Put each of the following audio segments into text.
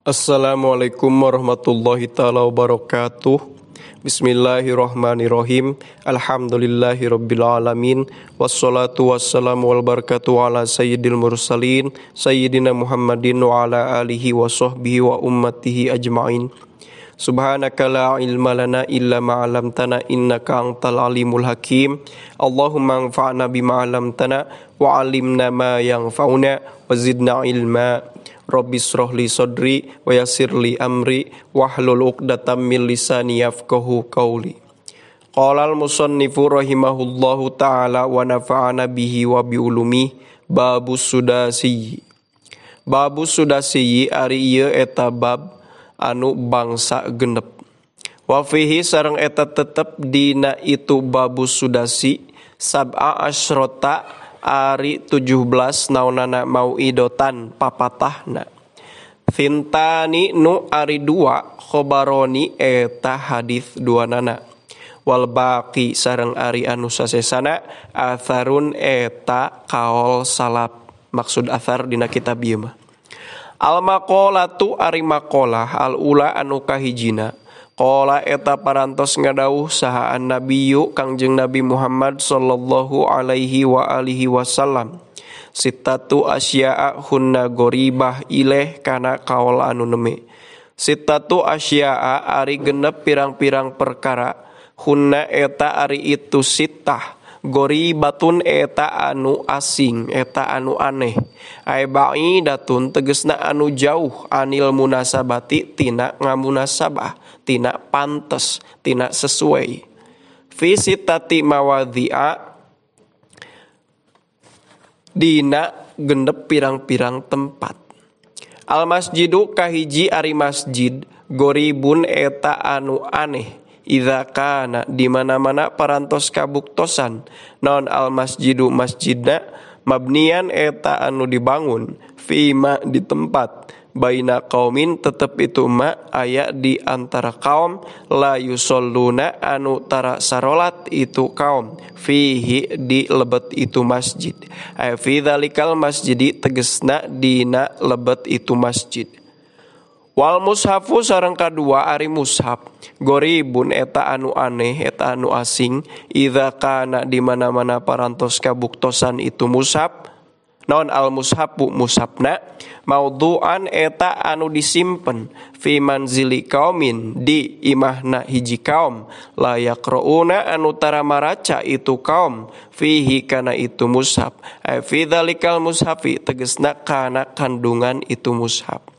Assalamualaikum warahmatullahi taala wabarakatuh. Bismillahirrahmanirrahim. Alhamdulillahirabbil alamin. Wassalatu wassalamu wal barakatuh ala sayyidil mursalin sayyidina Muhammadin wa ala alihi wa sahbihi wa ummatihi ajmain. Subhanaka la ilma lana illa ma 'allamtana innaka antal alimul hakim. Allahumma anfa'na bima 'allamtana wa 'allimna ma yanfa'una wa zidna ilma. Rabbi israh li sadri wa yassir li amri wahlul 'uqdatam min lisani yafqahu qawli. Qala al-musannifu rahimahullahu ta'ala wa nafa'ana bihi wa bi ulumi babus sudasi. Babus sudasi ari ieu eta bab anu bangsa genep. Wa fihi sareng eta tetep dina itu babus sudasi sab'a asyrota ari 17 naonana mauidotan papatahna. Thintani nu ari 2 khobaroni eta hadis duanana. Wal baqi sareng ari anu sasesana atharun eta kaol salaf. Maksud athar dina kitab ieu mah. Al maqalatu ari maqalah al ula anu kahijina. Qala eta parantos ngadauh saha annabiyyu Kangjeng Nabi Muhammad sallallahu alaihi wa alihi wasallam. Sittatu asya'a hunna goribah ileh kana kaol anu neme. Sittatu asya'a ari genep pirang-pirang perkara hunna eta ari itu sittah goribatun eta anu asing eta anu aneh. Ai ba'idatun tegesna anu jauh anil munasabati tina ngamunasabah tina pantes tina sesuai. Fi sittati mawadhi'a dina genep pirang-pirang tempat. Al masjidu kahiji ari masjid goribun eta anu aneh. Idza kana di mana-mana parantos kabuktosan naon al masjidu masjidna mabnian eta anu dibangun fima di tempat baina qaumin tetep itu ma aya di antara kaum la yusalluna anu tara sarolat itu kaum fihi di lebet itu masjid. Ay fi dzalikal masjidi tegesna dina lebet itu masjid. Wal mushafu sareng kadua ari mushaf goribun eta anu aneh eta anu asing idza kana di mana-mana parantos kabuktosan itu mushaf naon al mushafu mushafna maudhu'an eta anu disimpen fi manzili kaumin di imahna hiji kaum la yaqrauna anu tara maraca itu kaum fihi kana itu mushaf. Ay fi dzalikal mushafi tegesna kana kandungan itu mushaf.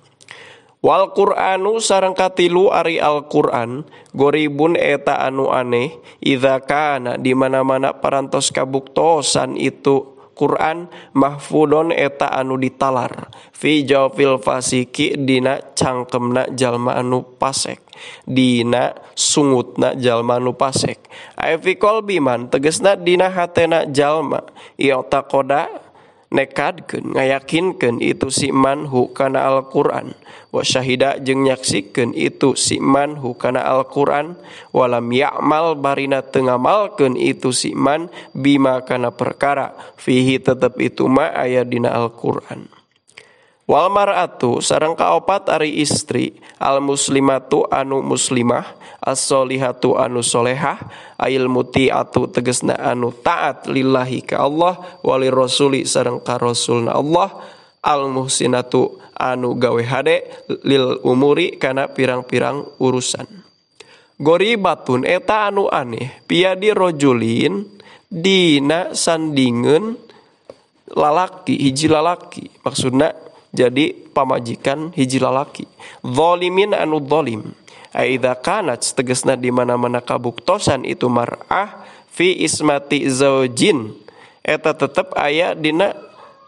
Wal Qur'anu sareng katilu ari Al-Qur'an goribun eta anu aneh idza kana di mana-mana parantos kabuktosan itu Qur'an mahfudon eta anu ditalar fi jawfil fasiki dina cangkemna jalma anu pasek dina sungutna jalma anu pasek. Ai fi qalbi man tegesna dina hatena jalma i'taqada nekadkeun ngayakinkeun itu si man hu kana Al-Qur'an wa syahida jeung nyaksikeun itu si man hu kana Al-Qur'an walam ya'mal barina teu ngamalkeun itu si man bima kana perkara fihi tetep itu ma aya dina Al-Qur'an. Wal mar'atu sareng kaopat ari istri al muslimatu anu muslimah as-solihatu anu solehah ail muti'atu tegesna anu taat lillahi ka Allah walir rasuli sareng ka rasulna Allah al muhsinatu anu gawe hade lil umuri kana pirang-pirang urusan. Goribatun eta anu aneh piadi rojulin dina sandingeun lalaki hiji lalaki maksudna jadi pamajikan hiji lalaki zalimin anu zalim. Aidza kanat tegesna di mana-mana kabuktosan itu mar'ah fi ismati zaujin eta tetep aya dina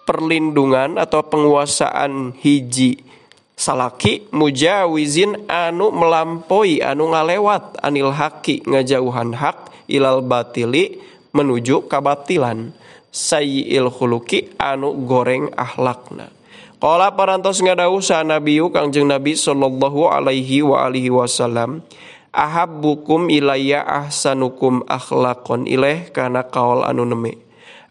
perlindungan atau penguasaan hiji salaki mujawizin anu melampaui anu ngalewat anil haqi ngajauhan hak ilal batili menuju kabatilan sayyiil khuluqi anu goreng akhlakna. Qala parantos ngadawuh sa nabiyu Kangjeng Nabi sallallahu alaihi wa alihi wasallam ahabbukum ilayya ahsanukum akhlaqon ileh kana kaol anu neme.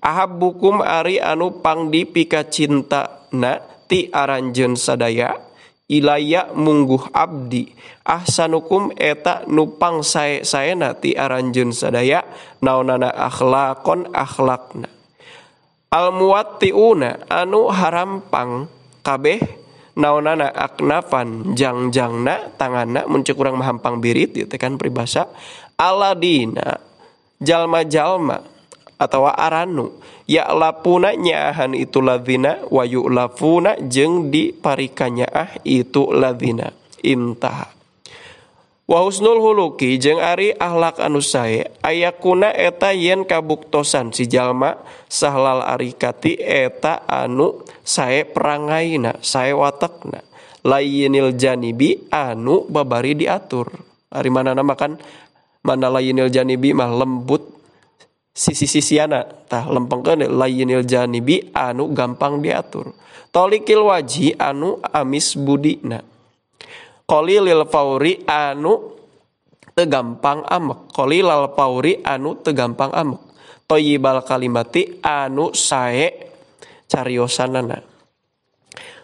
Ahabbukum ari anu pangdi pika cinta na ti aranjeun sadaya Ilaya mungguh abdi ahsanukum eta nupang sae-saena ti aranjeun sadaya naonana akhlaqon akhlakna. Al muwattiuna anu harampang kabeh naonana aknafan jangjangna tanganna mun ceuk urang mah hampang birit ieu teh kan peribahasa aladina jalma-jalma atawa aranu ya'lapuna nyaahan itu ladzina wa yu'lafuna jeung diparikanyaah itu ladzina intaha. Wa husnul huluki jeung ari akhlak anu sae ayakuna eta yen kabuktosan si jalma sahlal arikati eta anu sae perangaina sae watekna layyinil janibi anu babari diatur. Ari manana makan mana layyinil janibi mah lembut sisi-sisiana tah lempengkeun layyinil janibi anu gampang diatur. Tolikil waji anu amis budina. Qalilil fauri anu teu gampang amek. Qalilal fauri anu teu gampang amek. Thayyibal kalimati anu sae cariosanana.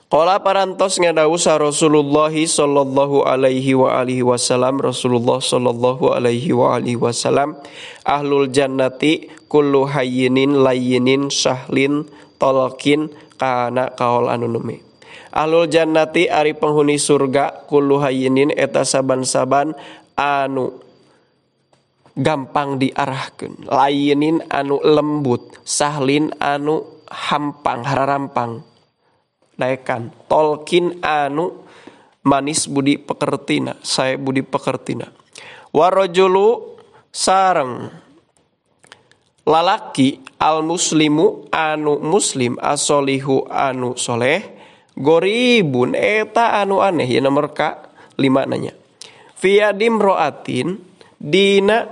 Qala parantos ngadawuh sa Rasulullah sallallahu alaihi wa alihi wasallam Rasulullah sallallahu alaihi wa alihi wasallam ahlul jannati kullu hayyinin layyinin sahlin talqin kana kaol anu numi. Ahlul jannati ari penghuni surga kullu hayyinin eta saban-saban anu gampang diarahkeun, layyinin anu lembut, sahlin anu hampang hararampang daekan, tolkin anu manis budi pekertina, sae budi pekertina. Warajulu sareng lalaki al muslimu anu muslim asolihu anu soleh goribun eta anu aneh ya nomor ka 5 nanya. Fiadim roatin dina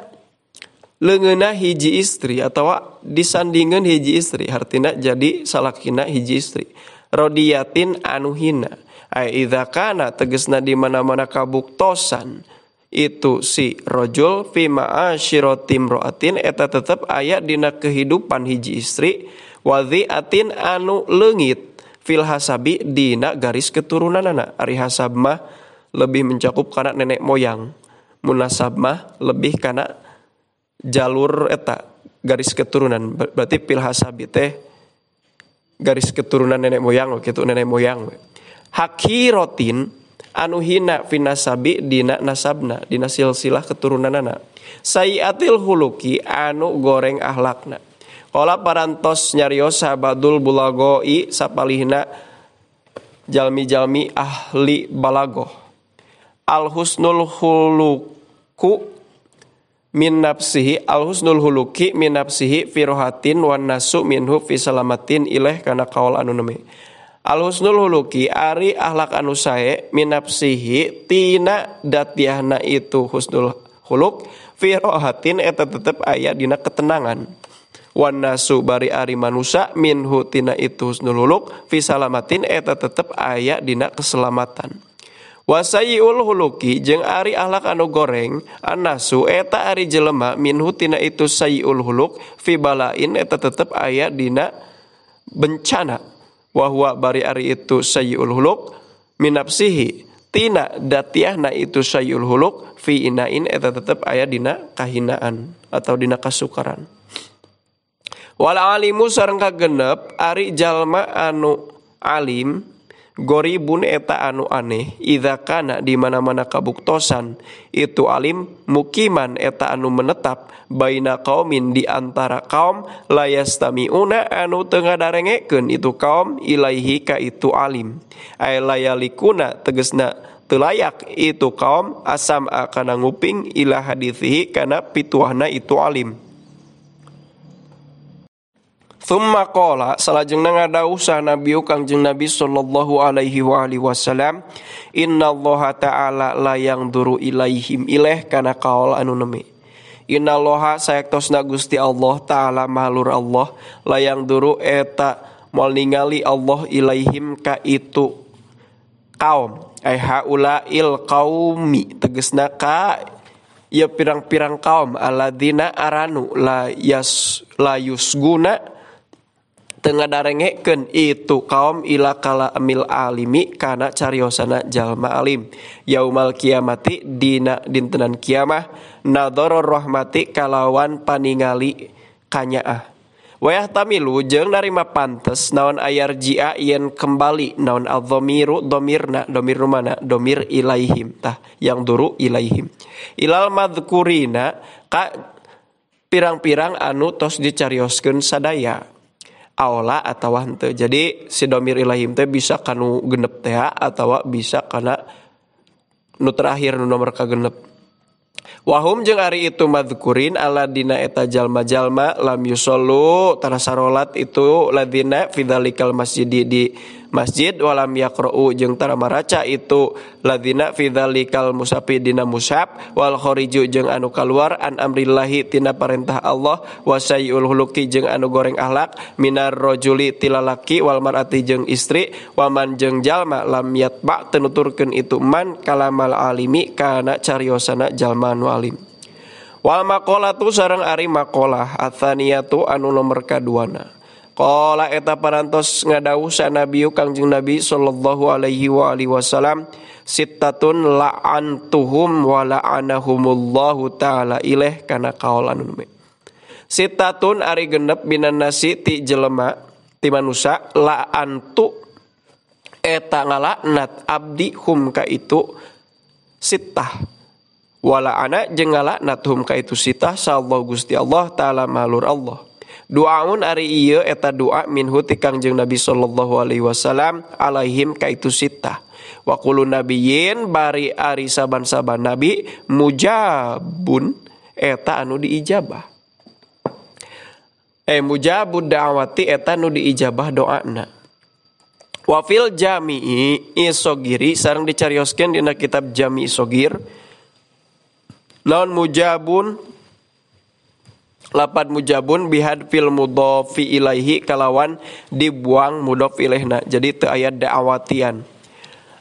leungeuna hiji istri atawa disandingeun hiji istri hartina jadi salakina hiji istri. Rodiyatin anu hina ai idza kana tegesna di mana-mana kabuktosan itu si rajul fi ma'asyiratim roatin eta tetep aya dina kehidupan hiji istri wadhiatin anu leungit fil hasabi dina garis keturunanana. Ari hasab mah lebih mencakup kana nenek moyang, munasab mah lebih kana jalur eta garis keturunan. Berarti fil hasabi teh garis keturunan nenek moyang gitu, nenek moyang. Hakirotin anu hina finasabi dina nasabna dina silsilah keturunanana. Sayiatil huluki anu goreng ahlakna. Qala parantos nyarios sabadul bulagoi sapalihna jalmi-jalmi ahli balagoh. Al husnul huluku min nafsihi al husnul huluki min nafsihi fi rohatin wan nasu minhu fi salamatin ilaih kana kaul anu nemi. Al husnul huluki ari akhlak anu sae min nafsihi tina datiahna itu husnul huluk fi rohatin eta tetep aya dina ketenangan. Wan nasu bari ari manusa minhu tina itu husnul huluk fi salamatin eta tetep aya dina keselamatan. Wasayiul huluki jeung ari akhlak anu goreng anasu eta ari jelema minhu tina itu sayiul huluk fi balain eta tetep aya dina bencana. Wa huwa bari ari itu sayiul huluk minafsihi tina datiahna itu sayiul huluk fi inain eta tetep aya dina kahinaan atau dina kasukaran. Wal alimu sareng kagenep ari jalma anu alim goribun eta anu aneh idza kana di mana-mana kabuktosan itu alim mukiman eta anu menetap baina kaumin di antara kaum layastamiuna anu teu ngadarengekeun itu kaum ilaihi ka itu alim ay layalikuna tegesna teu layak itu kaum asam kana nguping ila hadithihi kana pituahna itu alim. Thumma qala salajengna ngadawuh sah Nabi Kangjeng Nabi sallallahu alaihi wa alihi wasallam innallaha ta'ala la yangduru ilaihim ilaih kana kaol anu nemi. Innallaha sayektosna Gusti Allah ta'ala mahlur Allah la yangduru eta moal ningali Allah ilaihim ka itu kaum ai haulail qaumi tegesna ka ya pirang-pirang kaum alladzina aranu la yas la yusguna Teu ngadarengekeun itu kaum ila kalamil alimi kana cariosana jalma alim yaumal kiamati dina dintenan kiamah nadharur rahmati kalawan paningali kanyaah wayah tamilu jeung narima pantes naon ayar jia yen kembali naon adz-dhamiru dhamirna dhamir mana dhamir ilaihim tah yang duru ilaihim ilal madzkurina ka pirang-pirang anu tos dicarioskeun sadaya aola atawa henteu. Jadi si domir ilahim teh bisa kanu genep teh atawa bisa kana nu terakhir nu nomor kagenep. Wahum jeung ari itu madzkurin aladina eta jalma-jalma lam yusollu tara sarolat itu ladina fidzalikal masjidi di masjid walam yaqra'u jeung tara maraca itu ladina fidzalikal mushafi dina mushaf wal khariju jeung anu kaluar an amrillahi tina parentah Allah wasaiul huluki jeung anu goreng akhlak minar rajuli tilalaki wal mar'ati jeung istri waman jeung jalma lam yatba teu nuturkeun itu man kalamal alimi kana cariosana jalma anu alim wal maqalatu sareng ari maqalah atsaniyatu anu nomor kaduana. Qala eta parantos ngadawuh sanabiyu Kangjeng Nabi sallallahu alaihi wa alihi wasallam sittatun la'antuhum wa la'anahumullahu ta'ala ilaih kana kaol anu nume. Sittatun ari genep minan nasi ti jelema ti manusa la'antu eta ngalaknat abdi hum ka itu sittah wa la'ana jeung ngalaknat hum ka itu sittah sallallahu Gusti Allah ta'ala malur Allah. Duaun ari ieu eta doa minhu ti Kangjeng Nabi sallallahu alaihi wasallam alaihim ka itu sittah. Wa kullu nabiyyin bari ari saban-saban nabi mujabun eta anu diijabah. Mujabud da'wati eta nu diijabah doana. Wa fil jami'i isogiri sareng dicarioskeun dina kitab Jami' Isogir lawan mujabun lapad mujabun bihadfil mudhofi ilaihi kalawan dibuang mudhof ilaihna. Jadi teu aya da'awatian.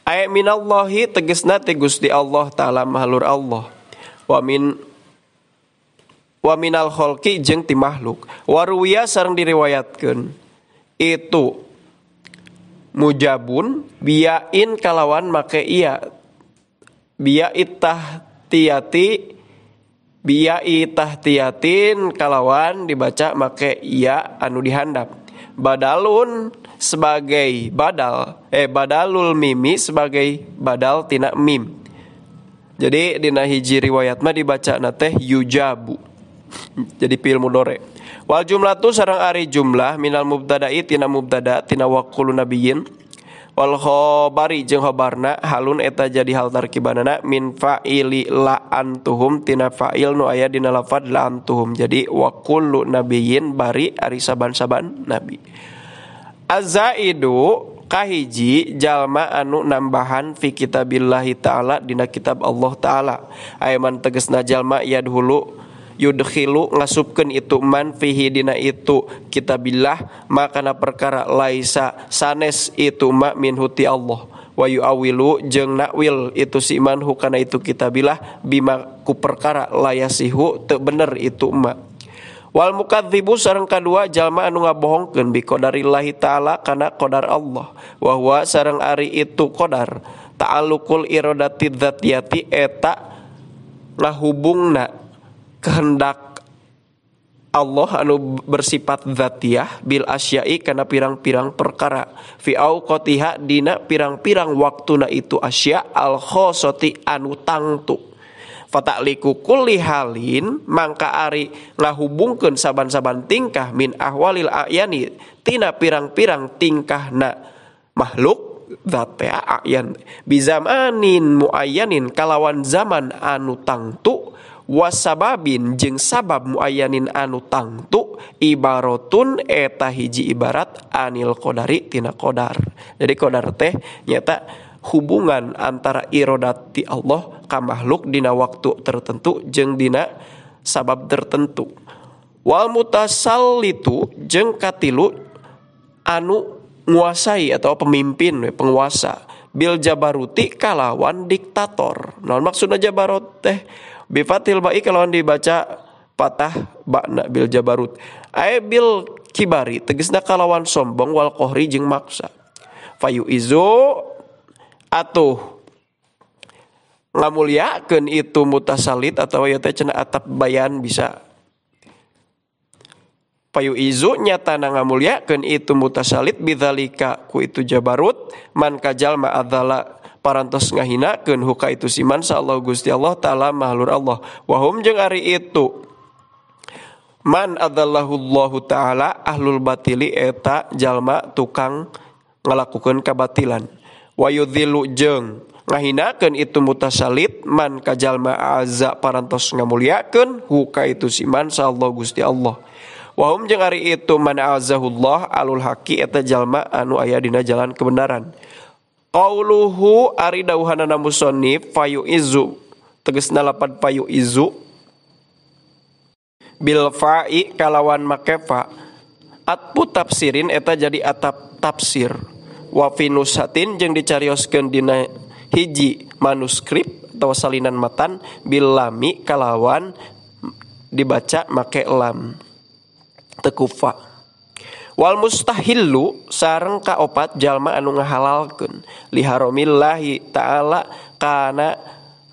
Ay minallahi tegesna ti Gusti Allah taala mahlur Allah. Wa minal khalqi jeung ti makhluk. Waruwiya sareng diriwayatkeun itu mujabun biain kalawan make iya biya itahtiyati biai tahtiyatin kalawan dibaca make iya anu dihandap badalun sebagai badal badalul mimi sebagai badal tina mim. Jadi dina hiji riwayat mah dibaca na teh yujabu. Jadi fi'il mudhari. Wal jumlatu sareng ari jumlah minal mubtada'i tina mubtada tina waqulu nabiyyin wal khabari jeung khabarna halun eta jadi hal tarkibanana min fa'ili la'antuhum tina fa'il nu aya dina lafad la'antuhum. Jadi wa kullu nabiyyin bari ari saban-saban nabi. Azaidu kahiji jalma anu nambahan fi kitabillahi ta'ala dina kitab Allah ta'ala. Ayman tegesna jalma yadhulu yudkhilu ngasupkeun itu man fihi dina itu kitabillah makana perkara laisa sanes itu ma min huti Allah wa yuawilu jeung nakwil itu si man hukana itu kitabillah bima ku perkara layasihu teu bener itu ma. Wal mukadzibu sareng kadua jalma anu ngabohongkeun bi qadarillahi ta'ala kana qadar Allah wa huwa sareng ari itu qadar ta'alluqul iradati dzatiyati eta ngahubungna kehendak Allah anu bersifat dzatiyah bil asya'i kana pirang-pirang perkara fi auqatiha dina pirang-pirang waktuna itu asya al khosoti anu tangtu fata'liku kulli halin mangka ari ngahubungkeun saban-saban tingkah min ahwalil a'yani tina pirang-pirang tingkahna makhluk dzatiyah a'yan bizamanin muayyanin kalawan zaman anu tangtu wasababin jeung sabab muayyanin anu tangtu ibaratun eta hiji ibarat anil qadari tina qadar. Jadi qadar teh nyata hubungan antara irodati Allah ka makhluk dina waktu tertentu jeung dina sabab tertentu. Wal mutasallitu jeung katilu anu nguasai atau pemimpin penguasa bil jabaruti kalawan diktator. Naon maksudna jabarut teh? Bifatil ba'i kalawan dibaca patah ba'na bil jabarut. Ay bil kibari tegesna kalawan sombong wal qahri jeung maksa fayu izu atuh ngamulyakeun itu mutasalit atawa ieu teh cenah atap bayan bisa payu izu nyatana ngamulyakeun itu mutasalit bidzalika ku itu jabarut man kajal ma'adzala parantos ngahinakeun huka itu siman sa Allah Gusti Allah taala mahlur Allah wahum jeung ari itu man adzallahu taala ahlul batili eta jalma tukang ngalakukeun kabatilan wa yudhilu jeung ngahinakeun itu mutasalit man kajalma azza parantos ngamulyakeun huka itu siman sa Allah Gusti Allah wahum jeung ari itu man azahullah alul haqi eta jalma anu aya dina jalan kebenaran. Qauluhu ari dawuhanana musannif fayu izu tegesna lapad fayu izu bil fa'i kalawan make fa atpu tafsirin eta jadi atap tafsir wa fi nushatin jeung dicarioskeun dina hiji manuskrip atawa salinan matan bil lami kalawan dibaca make lam tekufa wal mustahillu sareng kaopat jalma anu ngahalalkeun li haramillahi ta'ala kana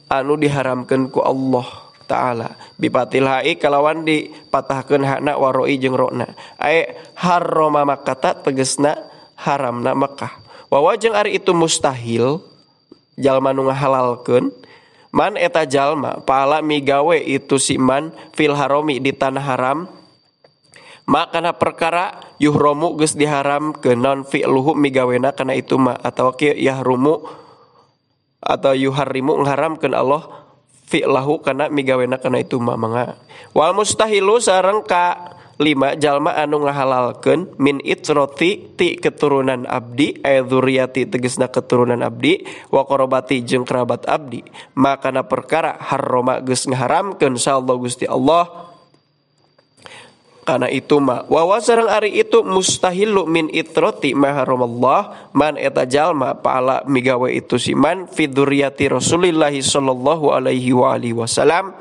anu diharamkeun ku Allah ta'ala bipatil ha'i kalawan dipatahkeun hakna waroi jeung rona ae harrama makkata tegesna haramna Makkah wa jeung ari itu mustahil jalma anu ngahalalkeun man eta jalma pahala migawe itu si man fil harami di tanah haram makana perkara yuhromu geus diharamkeun naon fi'luhu migawena kana itu ma atawa kieu yahrumu atau yuharrimu ngharamkeun Allah fi'lahu kana migawena kana itu ma mangga wal mustahilu sareng ka lima jalma anu ngahalalkeun min itroti ti keturunan abdi ay dzurriyyati tegesna keturunan abdi wa qarabati jeung kerabat abdi makana perkara harrama geus ngaharamkeun sa Allah Gusti Allah kana itu ma wa sareng ari itu mustahilu min itroti ma haramallah man eta jalma pahala migawe itu si man fi dzurriyyati Rasulillahi sallallahu alaihi wa alihi wasallam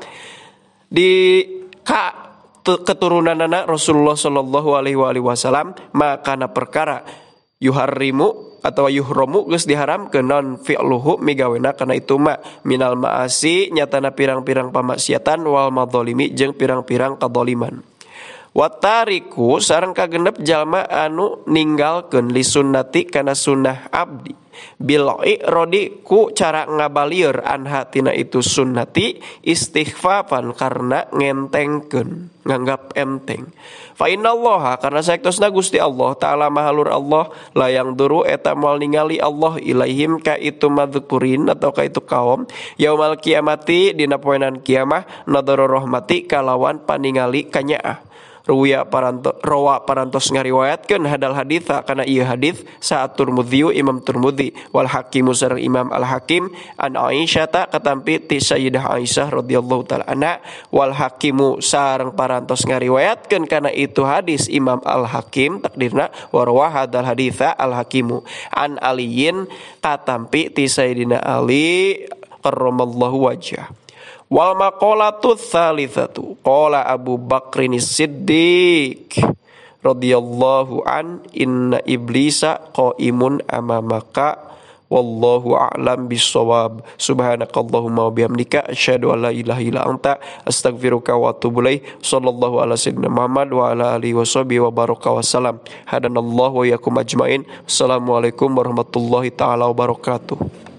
di ka keturunanana Rasulullah sallallahu alaihi wa alihi wasallam makana perkara yuharrimu atau yuhromu geus diharamkeun non fi'luhu migawena kana itu ma minal ma'asi nyatana pirang-pirang pamaksiatan wal madzalimi jeung pirang-pirang kadzaliman watariku sareng kagenep jalma anu ninggalkeun li sunnati kana sunnah abdi bil i'rodi ku cara ngabalieur anha tina itu sunnati istighfafan karena ngentengkeun nganggap enteng fa innallaha karena saektosna Gusti Allah taala mahalur Allah layang duru eta moal ningali Allah ilaihim ka itu madzkurin atau ka itu kaum yaumal kiamati dina poenan kiamah nadhara rahmati kalawan paningali kanyaah Ruya parantos rawa parantos ngariwayatkeun hadal haditsa kana ieu hadis saat Turmudzi Imam Turmudzi wal Hakim sareng Imam Al Hakim an Aisyah ta katampi ti Sayyidah Aisyah radhiyallahu taala anha wal Hakimu sareng parantos ngariwayatkeun kana itu hadis Imam Al Hakim takdirna wa rawa hadal haditsa Al Hakimu an Aliyin katampi ti Sayyidina Ali karramallahu wajhah. Wal maqalatu tsalitsatu qala Abu Bakrin Siddiq radhiyallahu an inna iblisa qaimun amamaka wallahu a'lam bissawab. Subhanakallahumma wa bihamdika asyhadu an la ilaha illa anta astaghfiruka wa atubu ilaik. Sallallahu ala sayyidina Muhammad wa ala alihi washabihi wa baraka wasallam. Hadanallahu wa iyyakum ajmain. Assalamualaikum warahmatullahi taala wabarakatuh.